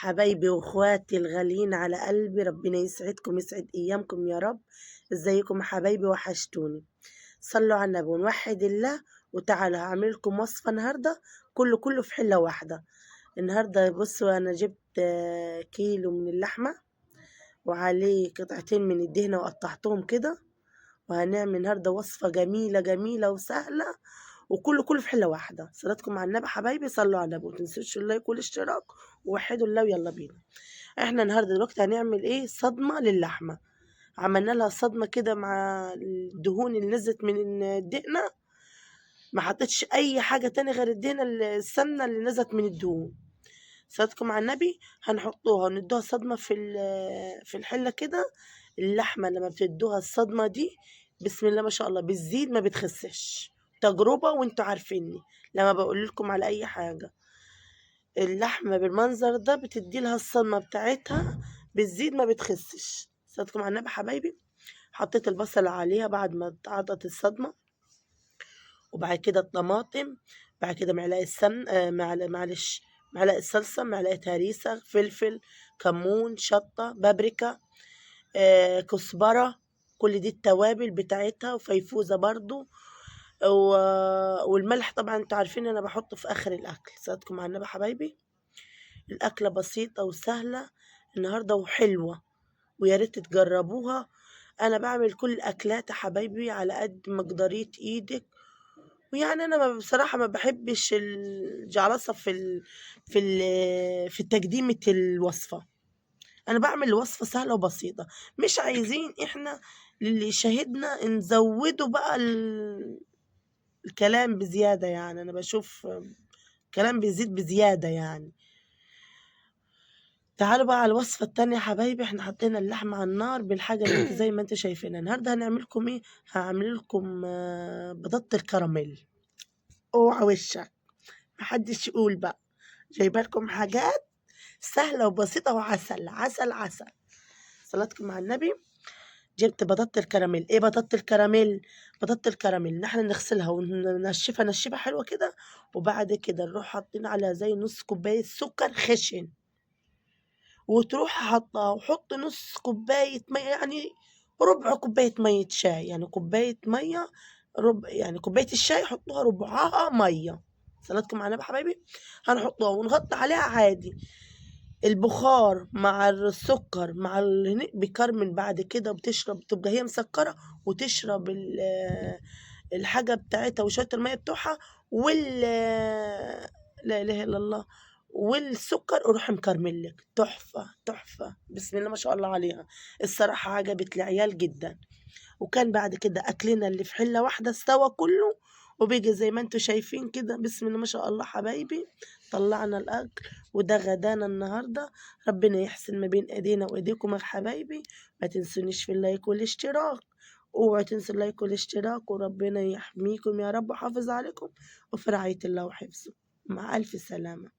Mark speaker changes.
Speaker 1: حبايبي واخواتي الغاليين على قلبي، ربنا يسعدكم يسعد ايامكم يا رب. ازيكم يا حبايبي؟ وحشتوني. صلوا على النبي ونوحد الله. وتعالوا هعمل لكم وصفه النهارده كله كله في حله واحدة. النهارده بصوا انا جبت كيلو من اللحمة وعليه قطعتين من الدهنه وقطعتهم كده، وهنعمل النهارده وصفه جميلة جميلة وسهلة وكله كله في حله واحدة. صلاتكم على النبي حبايبي، صلوا على النبي ومتنسوش اللايك والاشتراك ووحدوا الله. ويلا بينا. احنا النهارده دلوقتي هنعمل ايه؟ صدمة للحمه. عملنا لها صدمة كده مع الدهون اللي نزلت من الدهنه، ما حطيتش اي حاجة تاني غير الدهنه السمنة اللي نزلت من الدهون. صلاتكم على النبي. هنحطوها وندوها صدمة في الحلة كده. اللحمة لما بتدوها الصدمة دي بسم الله ما شاء الله بتزيد ما بتخسش. تجربه وانتوا عارفيني لما بقول لكم على اي حاجة. اللحمة بالمنظر ده بتدي لها الصدمة بتاعتها، بتزيد ما بتخسش. صلاتكم على النبي حبايبي. حطيت البصل عليها بعد ما اتعطت الصدمة، وبعد كده الطماطم، بعد كده معلقه السمن، معلش معلقه صلصه، معلقه هريسه، فلفل، كمون، شطه، بابريكا، كزبره، كل دي التوابل بتاعتها، وفيفوزه برضو، والملح طبعا انتوا عارفين انا بحطه في اخر الاكل. صلاتكم على النبي حبايبي. الاكلة بسيطة وسهلة النهارده وحلوه، ويا ريت تجربوها. انا بعمل كل الاكلات يا حبايبي على قد مقدريه ايدك، ويعني انا بصراحة ما بحبش الجعلصه في تقديمه الوصفة. انا بعمل وصفه سهلة وبسيطة، مش عايزين احنا اللي شاهدنا نزوده بقى الكلام بزيادة. يعني انا بشوف كلام بيزيد بزيادة يعني. تعالوا بقى على الوصفة التانية يا حبايبي. احنا حطينا اللحمة على النار بالحاجة اللي انتوا زي ما انتوا شايفينها. النهارده هنعمل لكم ايه؟ هعمل لكم بطاطا الكراميل. اوعى وشك محدش يقول بقى. جايبه لكم حاجات سهلة وبسيطة وعسل عسل عسل. صلاتكم على النبي. جبت بطاطا الكراميل. ايه بطاطا الكراميل؟ بطاطا الكراميل نحن نغسلها وننشفها نشفها حلوة كده، وبعد كده نروح حاطين عليها زي نص كوباية سكر خشن، وتروح حاطها وحط نص كوباية مية، يعني ربع كوباية مية شاي، يعني كوباية مية ربع، يعني كوباية الشاي حطوها ربعها مية. صلاتكم على النبي حبايبي. هنحطها ونغطي عليها عادي. البخار مع السكر مع بيكرمل بعد كده، وبتشرب، تبقى هي مسكره وتشرب الحاجة بتاعتها وشوية المية بتوعها وال لا اله الا الله والسكر، وروح مكرملك. تحفة تحفة بسم الله ما شاء الله عليها. الصراحة عجبت العيال جدا. وكان بعد كده اكلنا اللي في حله واحدة استوى كله، وبيجي زي ما انتوا شايفين كده بسم الله ما شاء الله حبايبي. طلعنا الاكل وده غدانا النهارده. ربنا يحسن ما بين ايدينا وايديكم يا حبايبي. ما تنسونيش في اللايك والاشتراك، اوعوا تنسوا اللايك والاشتراك، وربنا يحميكم يا رب ويحافظ عليكم، وفي رعاية الله وحفظه. مع الف سلامه.